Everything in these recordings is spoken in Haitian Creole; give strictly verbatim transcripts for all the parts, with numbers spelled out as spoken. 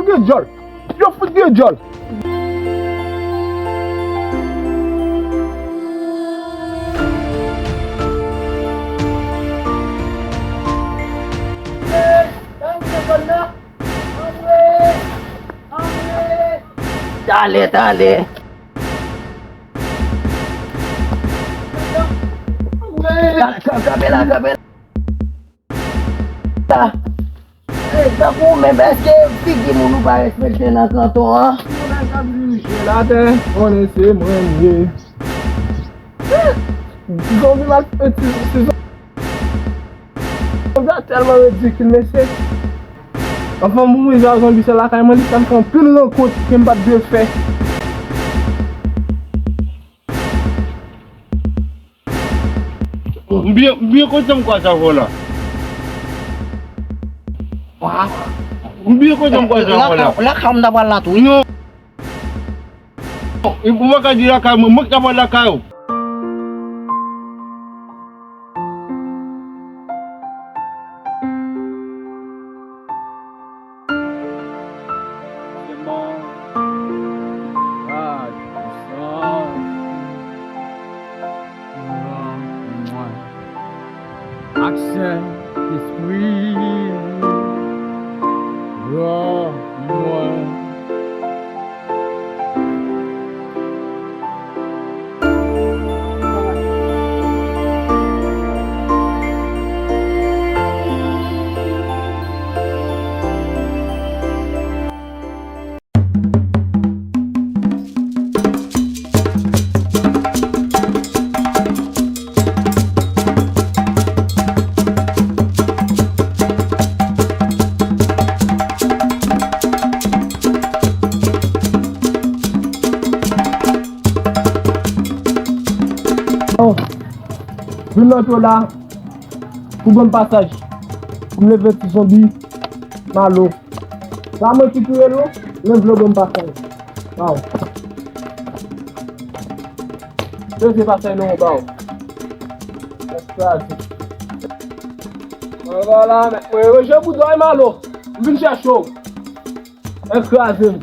Gen djòl. Yo fout gen djòl. Talè, talè. Kanpe la, kanpe la. Ey, tankou ou menm, èske figi moun ou pa respekte nan kanton an? Moun k ap dirije la, tè, konnen se mwen m ye. Ti zonbi mal, ti, ti zonbi a tèlman ridikil, mesye. Anvan m mouri, jan zonbi sa lakay mwen, li fè m fè anpil rankont ke m pa t dwe fè. M byen, m byen kontan m kwaze avè w la. M byen kontan m kwaze avè w la. Lakay, lakay w m ta pral la tou, wi. Non. Ou pa ka di lakay mwen, mwen ki ta pral lakay ou. Ak Sentespri, rann mwen. Bon, vin nan to la pou ban m pasaj. Pou m leve ti zonbi, malo. Sa mwen ki touye l, non? Leve l ban m pasaj. Waw. Leve pasaj non, waw. Kraze. Mwen vwala, mwen reje boudòy malo. M vin chèche w. Mwen kraze m.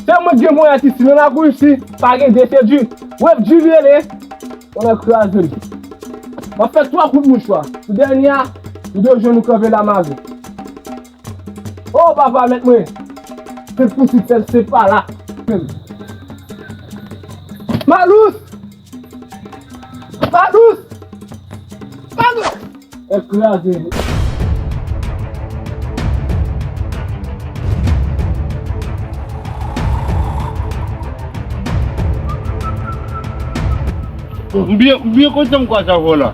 Se mwen ki gen ponyèt isi, nan lakou isi, pa gen de, se di. Wè di rele. Mwen kraze m. Mwen fè twa kout mouchwa. Pou dènye a, m te jwenn ou kanpe la mazo. O papa, mèt mwen. Se pou ti sèl, se pa la. Malous! Malous! Malous! Ekraze. M byen, m byen kontan m kwaze avè w la.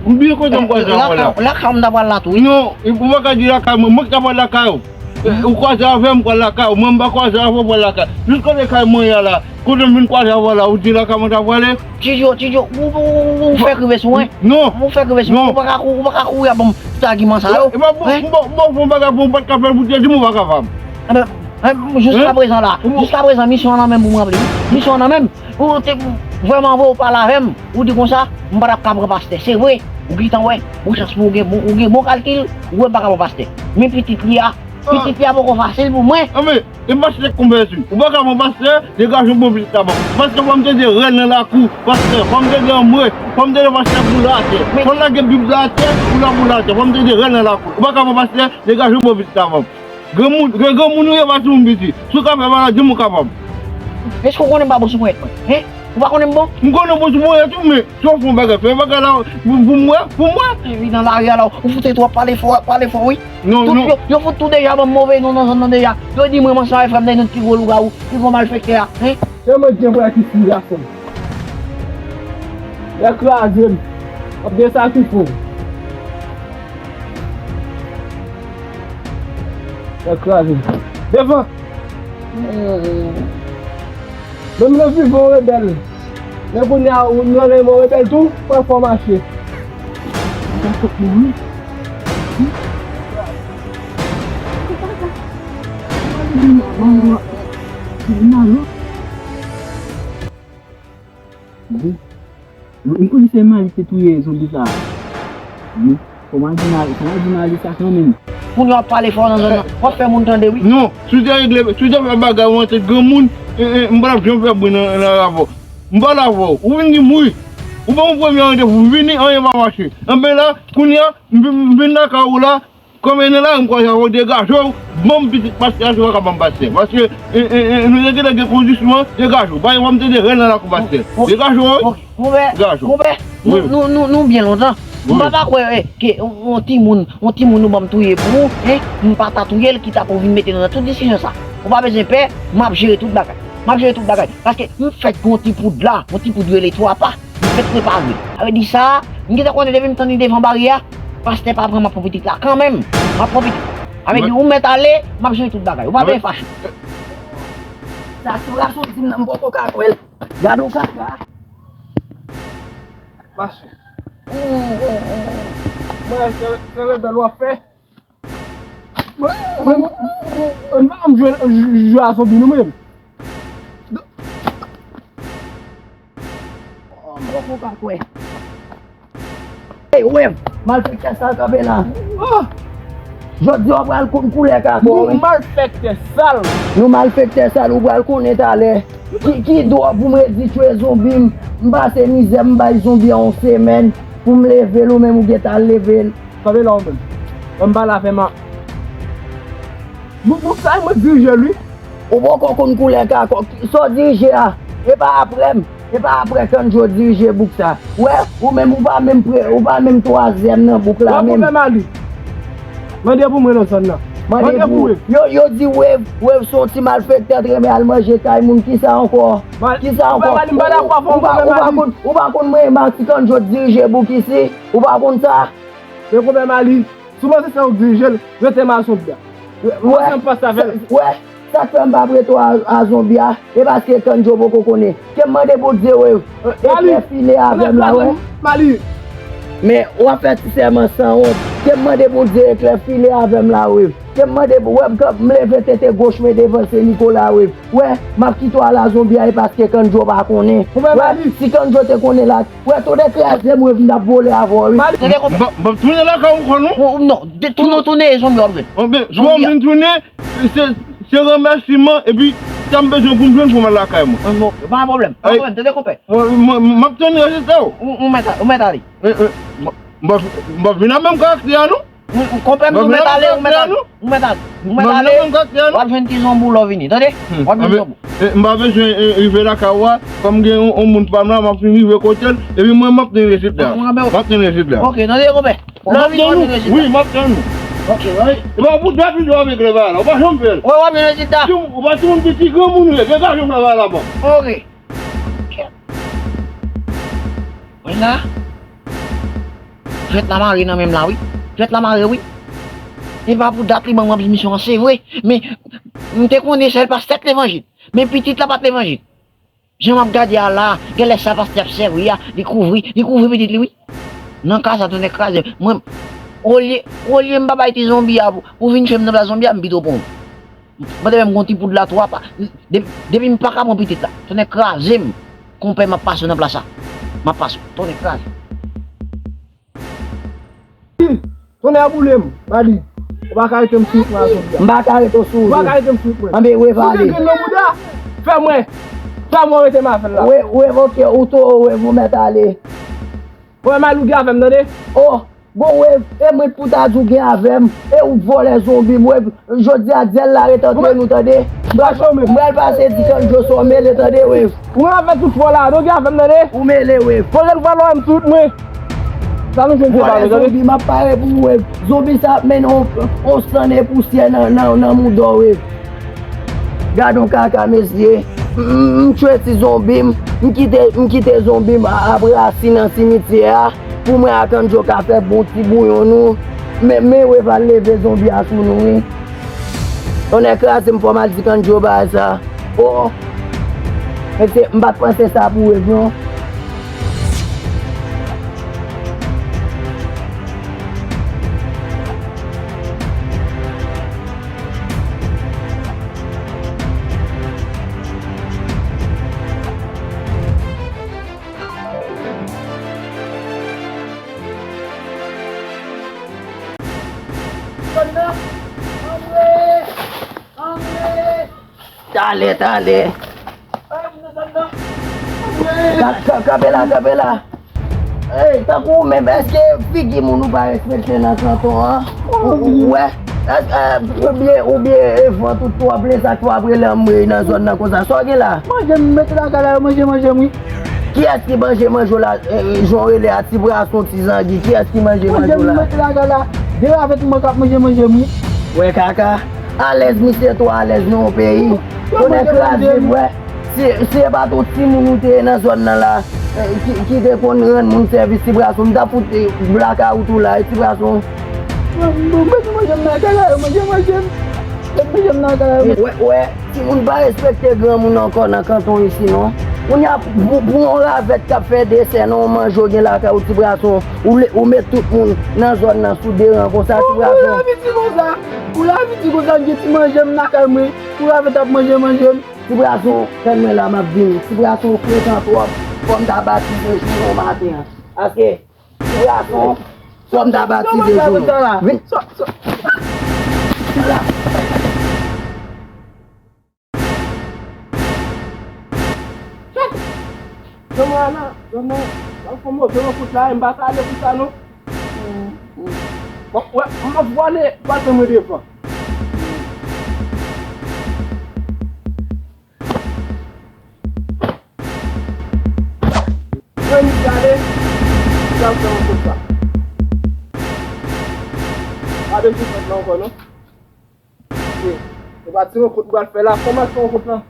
M byen kontan m kwaze avè w la. Lakay, lakay w m ta pral la tou, wi. Non, ou pa ka di lakay mwen, mwen ki ta pral lakay ou. E, ou kwaze avè m, m pral lakay ou. Mwen, m pa kwaze avè w, m pral lakay ou. Jis kote kay mwen ye a la, kote m vin kwaze avè w la, ou di lakay mwen ta prale? Tidjo, Tidjo, ou, ou, ou, ou fèk rive sou mwen. Non. Ou fèk rive sou mwen. Non. Ou pa ka kou-, ou pa ka kouri ap ban m tout agiman sa yo. E pa bon, bon, bon, bon, bagay pou ou pa t ka fè l pou te di m ou pa ka fè m. Enben, enben, jiska prezan la, jiska prezan, misyon an nan men m pou m ranpli. Misyon an nan men m. Ou te vrèman voye w pale avè m. Ou di konsa, m pa t ap ka pran pastè. Se vre, ou gentan wè. Bon chans pou ou gen bon, ou gen bon kalkil, ou wè m pa ka pran pastè. Men pitit li a, pitit li a poko fasil pou mwen. Anben, e pastè k konvèti. Ou pa ka pran pastè, degaje w bon pitit la ban m. Pastè, fò m tande rèl nan lakou. Pastè, fò m tande anmwe. Fò m tande pastè boule atè. Fò l lage Bib la atè, pou l ap boule atè. Fò m tande rèl nan lakou. Ou pa ka pran pastè, degaje w bon pitit la ban m. Granmoun, gen granmoun ou ye, pa timoun piti. Si w ka fè bagay, di m ou kapab. Èske w konnen m pa bon sou ponyèt mwen? Hen? Ou pa konnen m bon? M konnen w bon sou ponyèt ou, men si w fè yon bagay, fè bagay la pou, pou m wè, pou m wè. Epi nan lari a la, ou fout tou ap pale fò, ap pale fò, wi. Non, non. Yo, yo fout tou deja ban m move non nan zòn nan deja. Yo di mwen, m ansanm avèk frè m, nou pi gwo lougawou, pi gwo malfektè a. Hen? Se mwen ki gen ponyèt isi, gason. Nèg kraze m. W ap gen sa ki fou. Nèg kraze m. Devan. Menm lè vivan w rebèl. Men kounye a, ou nan men w rebèl tou, fò w mache. Mwen fòk mouri. Wi. M konnen se Mali ki te touye zonbi sa a. Wi. Fò m al di Mali, fò m al di Mali sa kanmenm. Kounye a w ap pale fò nan zòn nan. W ap fè moun tande, wi. Non, si w te regle, si w te fè bagay ou antre granmoun, e, e, m pa t ap janm fè bri nan, nan rapò. M pale avè w. Ou vin di m wi. Ou ban m premye randevou, m vini, anyen pa mache. Anben la, kounye a, m vin, m vin lakay ou la, kòm e nan lari m kwaze avè w, degaje w, ban m pitit pastè a, si w pa ka ban m pastè. Paske, e, e, e, nou te gentan gen konzisman, degaje w. Pa gen pwoblèm, m te de rèl nan lakou pastè. Degaje w, wi. Konpè, konpè, nou, nou, nou, nou byen lontan. M pa ta kwè, eh, ke yon, yon timoun, yon timoun ou ban m touye pou ou, eh, m pa ta touye l, kit a pou vin mete nou nan tout disizyon sa. Ou pa bezwen pè, m ap jere tout bagay. M ap jere tout bagay. Paske m fèk gen yon ti poud la, yon ti poud rele twa pa, m fèk prepare. Sa vle di sa, m gentan konnen depi m tann li devan baryè a, pastè pa pran, m ap pran pitit la kanmenm. M ap pran pitit la. Sa vle di ou mèt ale, m ap jere tout bagay. Ou pa bezwen fache. Sa se rason di m nan, m poko ka kwè l. Gade yon kaka. Mache. Mwen, se, se rebèl w ap fè. Mwen, mwen, mwen, mwen pa janm jwe, jwe a zonbi non, mwen. Oh, m poko ka kwè. Ey, Wave, malfektè sal kanpe la. Oh! Jodi a w pral konn koulè kaka w, wi. Nou malfektè sal. Nou malfektè sal, ou pral konnen talè. Ki, ki dwòl pou m redi tchwe zonbi m. M pase mizè, m bay zonbi a yon semèn pou m leve l, ou menm ou gentan leve l. Kanpe la ou menm. Ban m pale avè m a. Bouk, bouk sa, mwen dirije l, wi. Ou poko konn koulè kaka w. Sa w dirije a, e pa aprè m. E pa aprè Kandjo dirije bouk sa. Wè, ou menm, ou pa menm pre, ou pa menm twazyèm nan bouk la menm. Wè, pwoblèm a li. Mande pou mwen nan zòn nan. Mande pou Wave. Yo, yo di Wave, Wave se yon ti malfektè, t renmen al manje kay moun. Kisa ankò? Kisa ankò? Ou pa, ou pa konn, ou pa konn mwen, Marti Kandjo dirije bouk isi? Ou pa konn sa? Men pwoblèm a li. Si w panse se ou k dirije l, rete m a zonbi a. Ou panse m pase avè l? Wè, sa k fè m pa ap rete w a, a zonbi a, e paske Kandjo poko konnen. Ke m mande Bondye, wè, eklèsi le avè m la, wè. Mali. Men w ap fè ti sèman sanwont. Ke m mande Bondye eklèsi le avè m la, wè. Ke m mande, wè, m leve tete goch mwen devan se Nikola, wè. Wè, m ap kite w al a zonbi a, e paske Kandjo pa konnen. Wè, si Kandjo te konnen la, wè, tonnè kraze m, wè, m t ap vole avè w, wi. M p ap tounen lakay ou ankò, non. Non, tounen, tounen, e zonbi w ap jwenn. Anben, si w ap vin tounen, se, se remèsiman, epi sa m bezwen pou m jwenn pou m al lakay mwen. Non, pa gen pwoblèm, pa gen pwoblèm, tande, konpè. Mwen, mwen, m ap tann rezilta w. Ou mèt ale. M p ap, m p ap vin ak menm karaktè a, non. Konpè m, ou mèt ale, ou mèt ale, ou mèt ale, ou mèt ale, w ap jwenn ti zonbi w lè w vini, tande? W ap jwenn zonbi w. M pa bezwen, eh, rive lakay ou a, kòm gen yon, yon moun pa m la, m ap fin rive kote l, epi mwen, m ap tann rezilta. M ap tann rezilta. Ok, tande, konpè. Lè w vini, w ap jwenn rezilta. Wi, m ap tann ou. Ok, wi. E pa pou dat videyo avèk lè bagay la, ou pa janm fè l. Wi, w ap jwenn rezilta. Ou pa timoun piti, granmoun ou ye, gen gason fè bagay la, bon. Ok. Wè la. Jwèt la mare nan men m la, wi. Jwèt la mare, wi. E pa pou dat li ban mwen misyon an, se vre. Men, m te konnen sèl pastè k levanjil. Men pitit la pa t levanjil. Jan m ap gade a la, genlè sa pastè ap sèvi a, li kouvri, li kouvri pitit li, wi. Nan ka sa, tonnè kraze. Mwen, olye, olye m pa bay ti zonbi a pou, pou vin fè m nan plas zonbi a, m pito pran w. Mande menm gon ti poud la twa pa. Depi, depi m pa ka pran pitit la. Tonnè kraze m. Konpè, m ap pase w nan plas sa. M ap pase w. Tonnè kraze. Tonnè boule m, Mali. Ou pa ka rete m sou wout mwen a zonbi a. M pa ka rete w sou wout. Ou pa ka rete m sou wout mwen. Anben, Wave ale. Ou gen grenn nan bouda. Fè mwen. Fè mwen rete m avè l la. Wave, Wave, ok, ou toro, Wave, ou mèt ale. Ou wè Mali, ou gen avè m, tande? Oh! Gon Wave, e mwen k pou ta di w gen avè m, e ou k vòlè zonbi m, Wave, jodi a dyèl la ret antre nou, tande? M pral pase di Kandjo sa w mele, tande, Wave? Ou avè tout fò la, nou gen avè m, tande? Ou mele, Wave. Poze l vòlè m sou wout mwen. Sa nou jwenn se pa nou, tande? Zonbi, m ap pare pou ou, Wave. Zonbi sa ap mennen on, on sann e pousyè nan, nan, nan mouda w, Wave. Gad on kaka, mesye. M, m, m tchwe ti zonbi m. M kite, m kite zonbi m a, ap rasi nan simityè a. Pou mwen ak Kandjo ka fè bon ti bouyon nou. Men, men Wave al leve zonbi a sou nou, wi. Tonnè kraze m, fò m al di Kandjo bagay sa. Oh! Mesye, m pa t panse sa pou Wave, non. Antre! Antre! Talè, talè. Ka-, ka-, kanpe la, kanpe la. Ey, tankou ou menm, èske figi moun ou pa respekte nan kanton an? Ou, ou, ou wè? Èske, oubyen, oubyen e vant ou twòp, lè sa k ap rele anmwey nan zòn nan konsa? Sa w gen la? Manje m mete lakay la, yo manje manje m, wi. Kiyès ki manje manje w la? Eh, jan w rele a, ti brason, ti zangi, kiyès ki manje manje w la? Manje m mete lakay la. De ravèt mwen k ap manje manje m, wi. Wè kaka. Alèz, misye twò alèz nan yon peyi. Tonnè kraze m, wè. Si, si e pa t yon timoun ou te ye nan zòn nan la, eh, ki, ki te konn rann moun sèvis, ti brason, m t ap fout, eh, blakawout ou la, eh, ti brason. Mwen, mwen, mwen, manje m nan kay la, yo manje manje m. Manje m nan kay la, yo. Wè, wè, timoun pa respekte granmoun ankò nan kanton isi, non. Kounye a, pou, pou yon ravèt k ap fè desè nan yon manje w gen lakay ou, ti brason, ou le, ou met tout moun nan zòn nan sou de ran konsa, ti brason. Ou la vin di konsa, ou la vin di konsa, m gen ti manje m lakay mwen, ou la vin t ap manje manje m. Ti brason, tann mwen la, m ap vini. Ti brason frekan twòp, fò m ta batize jounen w maten an. Paske, ti brason, fò m ta batize jounen w. Vin. Sò, sò. Vin la. Chèt! Zòmò a la, zòmò, w ap fè move rankontre la, m pa ka ale pou sa non. Bon, wè, m ap vwale, vwale mwen devan. Mwen m gade, m ap fè rankontre sa. Pa bezwen fèt la ankò non. Ok. Se pa ti rankont m pral fè la. Kòman ti rankont lan?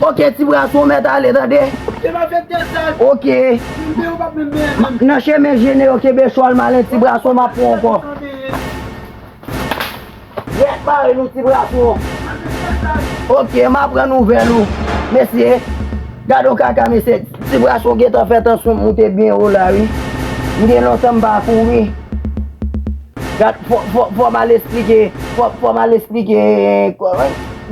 Ok, ti brason, mèt ale, tande? Se pa fèt de sa. Ok. Menm yo p ap menm benyen menm. Nan chemen jene yo kenbe chwal malen, ti brason, m ap pran ankò. Yès, bare nou, ti brason. Ok, m ap pran nouvèl ou. Mesye, gade yon kaka, mesye. Ti brason gentan fè tansyon m moute byen wo la, wi. M gen lontan m pa kouri. Gad, fò, fò, fò m al esplike, fò, fò m al esplike, eh,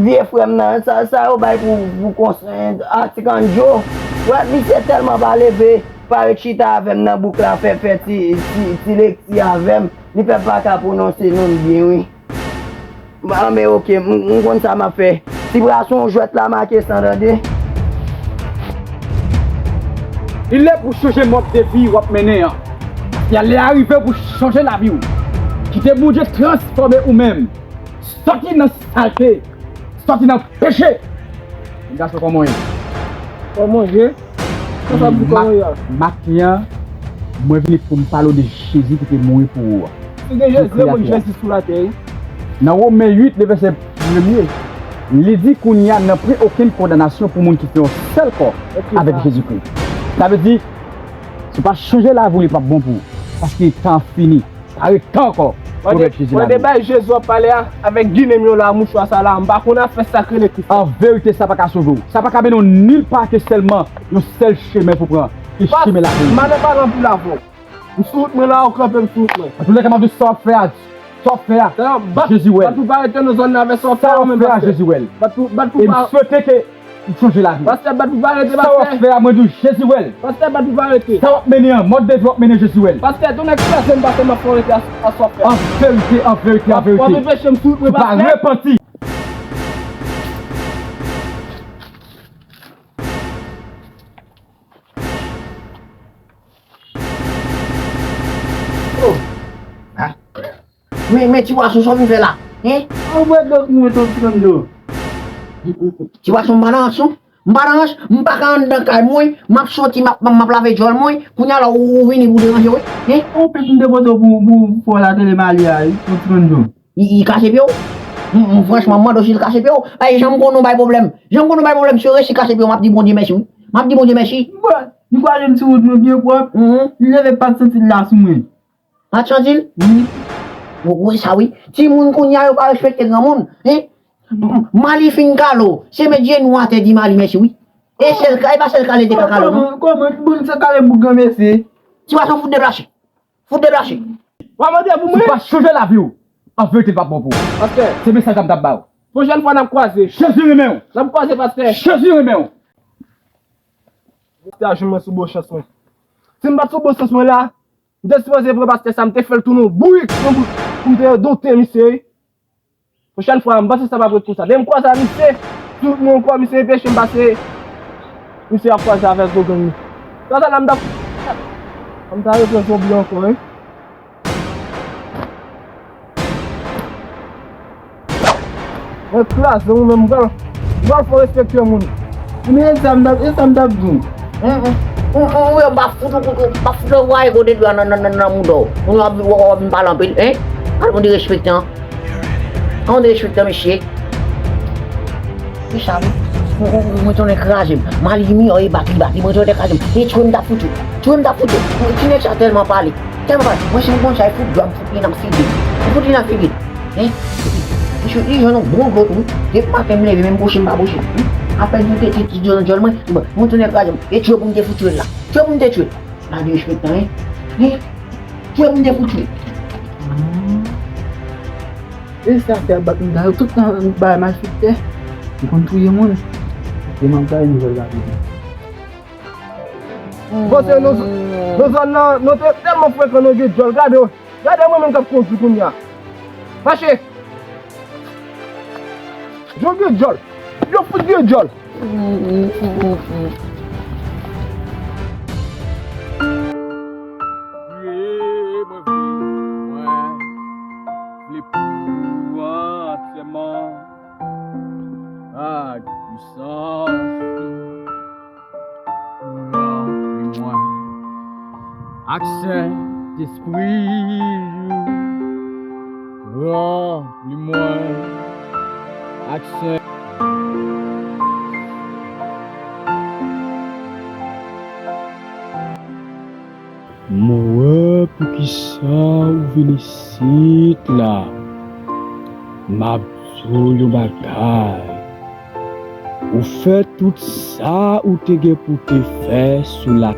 vye frè m nan, sa, sa yo bay pou, pou kons-, eh, atik Andjo. Wè, misye tèlman pa leve, pa ret chita avè m nan bouk la, fè, fè ti, ti, ti lekti avè m. Li pèp pa ka pwononse non l byen, wi. Anben, ok, m, m konn sa m ap fè. Ti brason, jwèt la make san, tande. Li lè pou chanje mòd de vi w ap mennen an. Lè a rive pou chanje lavi w. Kite Bondye transfòme ou menm. Sòti nan salte. Sòti nan peche. Gason, kòman w ye? Kòman w ye? Sa sa di kòman w ye a? Maten an, mwen vini pou m pale w de Jezi ki te mouri pou ou a. Si gen Jezi, mwen Jezi sou latè, wi. Nan Women uit, le vèsè premye, li di, kounye a, nanpwen okenn kondanasyon pou moun ki fè yon sèl kò avèk Jezikri. Sa vle di, si w pa chanje lavi w, li p ap bon pou ou. Paske tan an fini. Pa ret tan ankò. Pwomèt Jezi la. Wè de bay Jezi w ap pale a, avèk ginen m yo la, mouchwa sa la, m pa konn afè sa k rele Kris. An verite, sa pa ka sove w. Sa pa ka mennen w nil pa ke sèlman yon sèl chemen pou pran, ki chemen lavi. M pa nan pale anpil avè w. M sou wout mwen la, ou kanpe m sou wout mwen. Antoulèka, m ap di w sa w ap fè a, sa w ap fè a, Jezi wè l. Bat pou pa rete nan zòn nan avè sa w ap fè a, ou menm, pastè. Sa w ap fè a, Jezi wè l. Bat pou, bat pou pa. E m swete ke ou chanje lavi w. Pastè, bat pou pa rete, pastè. Sa w ap fè a, mwen di w, Jezi wè l. Pastè, bat pou pa rete. Sa w ap mennen an, mòd de vi w ap mennen, Jezi wè l. Pastè, tonnè kraze m, pastè, m ap fè w rete a, a sa w ap fè. An verite, an verite, an verite. W ap anpeche m sou wout mwen, pastè. Ou pa repanti. Oh. Ah. Men, men ti bwason, sa w vin fè la? Hein? An mwen donk mwen tonton Fernando. Ti bwason, m pa nan rans non. M pa nan rans, m pa ka anndan kay mwen, m ap soti, m ap, m ap lave djòl mwen, kounye a la ou, ou vini pou deranje wi. Hein? Ou pèt m te pote w pou, pou, pou fè w la tele m ale a wi, tonton Fernando. Li, li kase pye w? M, m, franchman, m mande w si l kase pye w. Ay, jan m konnen w bay pwoblèm. Jan m konnen w bay pwoblèm, si w resi kase pye w, m ap di Bondye mèsi wi. M ap di Bondye mèsi. M kwè, li kwale m sou wout mwen byen pwòp. Mhm. Li leve pa t santi l la sou mwen. Pa t santi l? Wi. Ou, ou wè sa wi. Timoun kounye a yo pa respekte granmoun. Hein? M-, Mali fin kale w. Se met jenou atè di Mali mèsi wi. E sèl ka, e pa sèl kale te ka kale w non. Kòman, kòman, bon, sa kale m pou granmesi. Ti bwason fout deplase. Fout deplase. W ap mande pou mwen? Si w pa chanje lavi w, an verite, li p ap bon pou ou. Pastè. Se mesaj la m t ap ba w. Pwochèn fwa n ap kwaze. Jezi renmen w. N ap kwaze, pastè. Jezi renmen w. Rete a jwenn mwen sou bò chans mwen. Si m pa t sou bon sans mwen la, m te sipoze pran pastè sa, m te fè l tounen yon bourik, yon bourik, pou m te donte misye, wi. Pwochèn fwa, m panse sa p ap ret konsa. Depi m kwaze a misye, tout moun kwè misye peche, m pase, misye ap kwaze avèk gwo gang li. Sa sa la, m t ap, m ta repran zonbi ankò, wi. Mwen kraze ou menm, m pral, m pral fè w respekte moun. Men e sa m t ap, e sa m t ap di w. Ou, ou, ou, ou wè m pa fout ou, ou, ou, pa fout ou vwaye kote dwa nan, nan, nan, nan mouda w. Ou w ap, w ap, w ap vin pale anpil, en? Al moun derespektan. An derespektan, mesye. Mesye, mwen, mwen, mwen tounen kraze m. Mali mi, e bat li, bat li, mwen tounen kraze m. E tchwe m ta fout ou. Tchwe m ta fout ou. Mwen ti nèg sa tèlman pale. Tèlman pale. Mwen si m konn sa, e fout dwa m fout li nan figi. M fout li nan figi. Hein? Mesye, li jwenn yon bon glòt, wi. Depi maten m leve, menm bouche m pa bouche. Apèn mwen te ti ti djòl djòl mwen, mwen tounen kraze m. E tchwe pou m te fout tchwe l la. Tchwe pou m te tchwe. Pa derespektan, en. Hein? Tchwe pou m te fout tchwe. E sa fè bat m da yo tout tan bay malfektè. Yo konn touye moun. E m ap bay nouvèl la pou nou. Paske nou, nou zòn nan, nou te tèlman frekan, nou gen djòl. Gade, gade mwen menm k ap kondui kounye a. Mache! Yo gen djòl. Yo fout gen djòl. Vle, mwen vle, mwen vle pou ou antyèman. Ak pwisans ou, ranpli mwen ak Sentespri ou, ranpli mwen ak Sen- M wè poukisa ou vin isit la. M ap di w yon bagay. Ou fè tout sa ou te gen pou te fè sou la.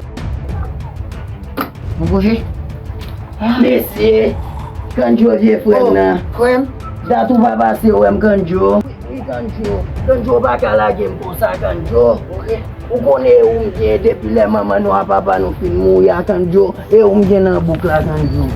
Mon bouji. Mesye, Kandjo vye frè m nan. Frè m. Dat ou pa pase wè m, Kandjo. Wi, Kandjo. Kandjo, ou pa ka lage m konsa, Kandjo. Ou konnen ou m gen depi lè manman nou ak papa nou fin mouri a, Kandjo. E ou m gen nan bouk la, Kandjo.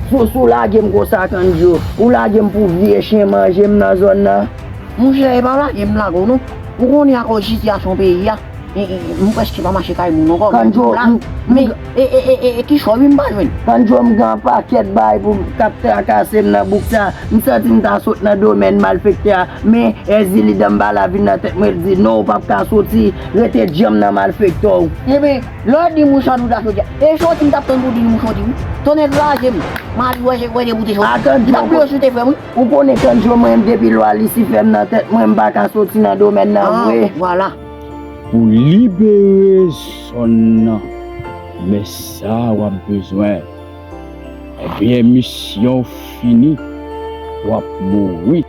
Si w, si w lage m konsa, Kandjo. Ou lage m pou vye chen manje m nan zòn nan. Monchè, e pa lage m lage w non. Ou konnen akòz sitiyasyon peyi a, e, e, e, m prèske pa mache kay moun ankò. Kandjo, la, m, m, men, e, e, e, e, e, kichòy wi m pa jwenn. Kandjo, m gen yon pakèt bagay pou m k ap trakase m nan bouk sa. M santi m ta sot nan domèn malfektè a, men Èzili Danbala vin nan tèt mwen, l di, "Non, ou p ap ka soti, rete djanm nan malfektè w." Ebyen, lè w di m ou santi w ta soti a, e soti m t ap tann pou w di m ou soti wi. Tonnè kraze m, mari wè, wè depi w te soti. M t ap plote sou te frè m wi. Ou konnen Kandjo mwen menm depi lwa Lisifè m nan tèt mwen, m pa ka soti nan domèn nan vre. Vwala. Pou libere zòn nan, men sa w ap bezwen. Ebyen, misyon w fini, w ap mouri.